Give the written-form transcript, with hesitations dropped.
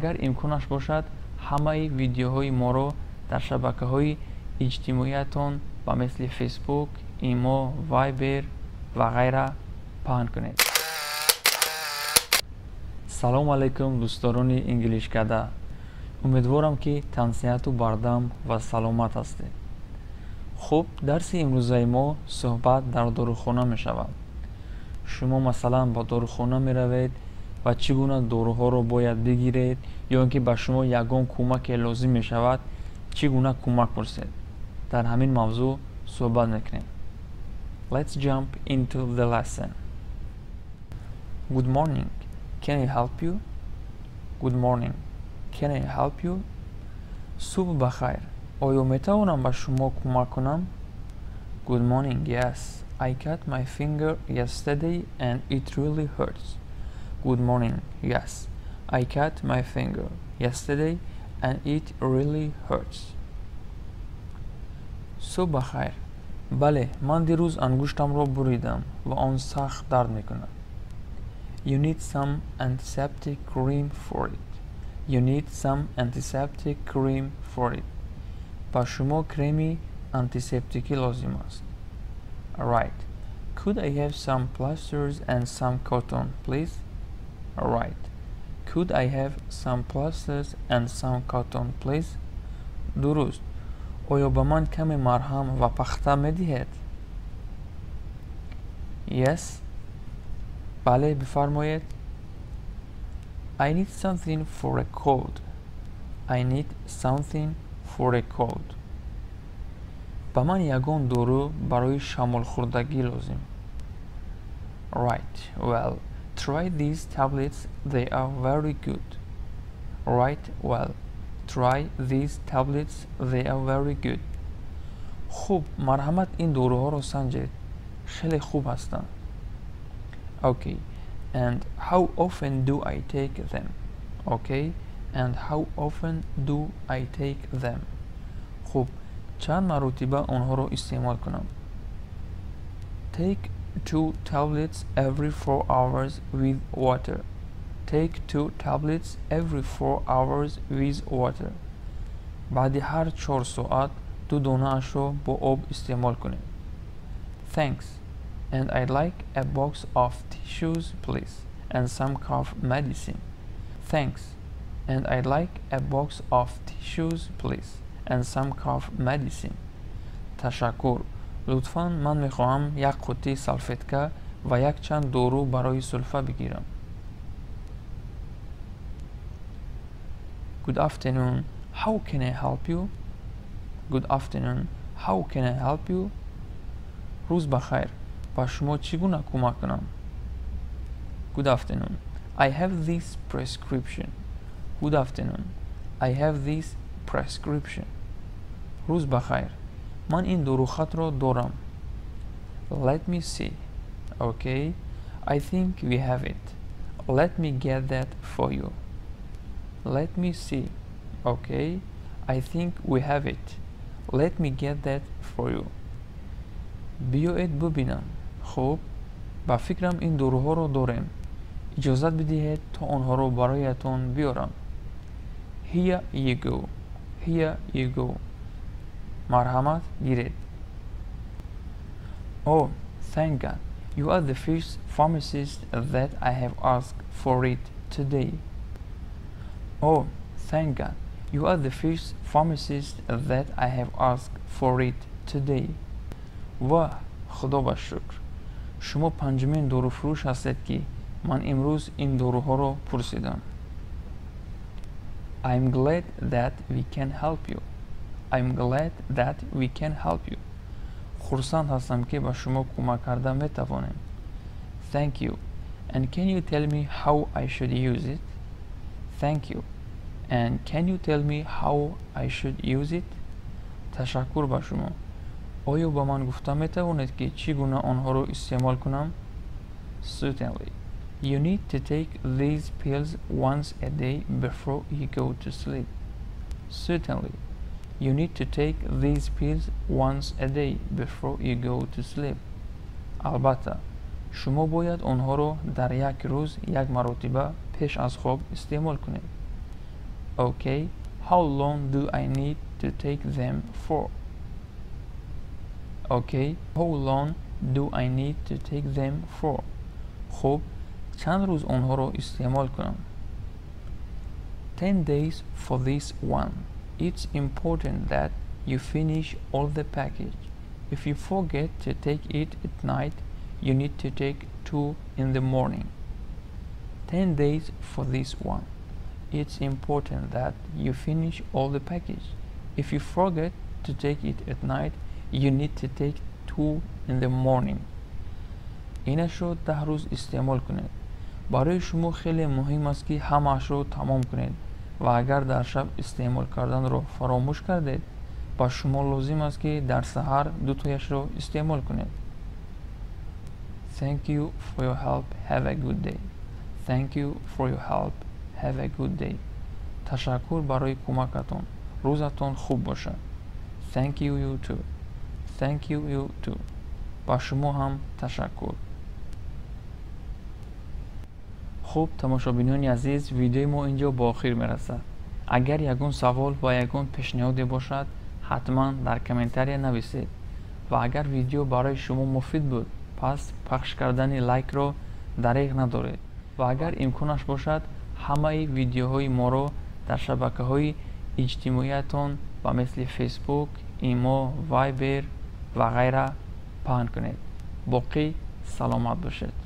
Агар имконаш бошад, ҳамаи видеоҳои моро дар шабакаҳои иҷтимоиятон ба мисли Фейсбук, Имо, Вайбер ва ғайра паҳн кунед. Салому алайкум, дӯстдорони Инглишкада. Умедворам, ки тансиҳату бардам ва саломат ҳастед. Хуб, дарси имрӯзаи мо суҳбат дар дорухона мешавад. Шумо, масалан, ба дорухона меравед ва чӣ гуна доруҳоро бояд бигиред ё ин ки ба шумо ягон кӯмаке лозим мешавад, чӣ гуна кӯмак пурсед, дар ҳамин мавзӯъ суҳбат мекунем. Let's jump into the lesson. Good morning. Can I help you? Good morning. Can I help you? Субҳ ба хайр. Оё метавонам ба шумо кӯмак кунам? Good morning. Yes. I cut my finger yesterday and it really hurts. Good morning. Yes. I cut my finger yesterday and it really hurts. Субҳ ба хайр. Бале, ман дирӯз ангуштамро буридам ва он сахт дард мекунад. You need some antiseptic cream for it. You need some antiseptic cream for it. Ба шумо креми антисептикӣ лозим аст. Right. Could I have some plasters and some cotton, please? Right. Could I have some plasters and some cotton, please? Дуруст. Оё ба ман каме марҳам ва пахта медиҳед? Yes. Бале, бифармоед. I need something for a cold. I need something for a cold. Ба ман ягон дору барои шамолхӯрдагӣ лозим. Right. Well, try these tablets. They are very good. Right. Well, try these tablets. They are very good. Хуб, марҳамат, ин доруҳоро санҷед. Хеле хуб ҳастанд. Okay. And how often do I take them? Okay. And how often do I take them? Хуб, чанд маротиба онҳоро истеъмол кунам? Take two tablets every 4 hours with water. Take two tablets every 4 hours with water. Баъди ҳар 4 соат ду донаашро бо об истеъмол кунед. Thanks. And I'd like a box of tissues, please, and some cough medicine. Thanks. And I'd like a box of tissues, please, and some cough medicine. Ташаккур. Лутфан, ман мехоҳам як қуттӣ салфетка ва якчанд дору барои сулфа бигирам. Good afternoon. How can I help you? Good afternoon. How can I help you? Рӯз ба хайр. Ба шумо чӣ гуна кӯмак кунам? Good afternoon. I have this prescription. Good afternoon. I have this prescription. Рӯз ба хайр. Ман ин дорухатро дорам. Let me see. Okay. I think we have it. Let me get that for you. Let me see. Okay. I think we have it. Let me get that for you. Биёед бубинам. Хуб, ба фикрам, ин доруҳоро дорем. Иҷозат бидиҳед, то онҳоро бароятон биёрам. Here you go. Here you go. Марҳамат, гиред. Oh, thank God. You are the first pharmacist that I have asked for it today. Oh, thank God. You are the first pharmacist that I have asked for it today. Воҳ, худо ба шукр. Шумо панҷумин доруфурӯш ҳастед, ки ман имрӯз ин доруҳоро пурсидам. I'm glad that we can help you. I'm glad that we can help you. Хурсанд ҳастам, ки ба шумо кӯмак карда метавонем. Thank you. And can you tell me how I should use it? Thank you. And can you tell me how I should use it? Ташаккур ба шумо. Оё ба ман гуфта метавонед, ки чӣ гуна онҳоро истеъмол кунам? Certainly. You need to take these pills once a day before you go to sleep. Certainly. You need to take these pills once a day before you go to sleep. Албатта, шумо бояд онҳоро дар як рӯз як маротиба пеш аз хоб истеъмол кунед. Okay, how long do I need to take them for? Okay, how long do I need to take them for? خب چند روز آنها را استعمال کنم؟ 10 days for this one. It's important that you finish all the package. If you forget to take it at night, you need to take 2 in the morning. 10 days for this one. It's important that you finish all the package. If you forget to take it at night, you need to take 2 in the morning. اینش 10 روز استعمال کنید. برای شما خیلی مهم است که همه‌اش رو تمام کنید و اگر در شب استعمال کردن رو فراموش کردید، با شما لازم است که در سحر 2 تایش رو استعمال کنید. Thank you for your help. Have a good day. Thank you for your help. Have a good day. تشکر برای کمکتان. روزتان خوب باشد. Thank you, you too. Thank you, you too. با شما هم تشکر. خب تماشابینان عزیز، ویدیوی ما اینجا با آخر میرسد. اگر یگان سوال و یگان پیشنهادی باشد، حتما در комментария نویسید و اگر ویدیو برای شما مفید بود، پس پخش کردن لایک را دریغ ندارید و اگر امکانش باشد همه ویدیوهای ما را در شبکه های اجتماعیتان و مثل فیسبوک، ایمو، وایبر و غیره پهن کنید. باقی سلامت باشید.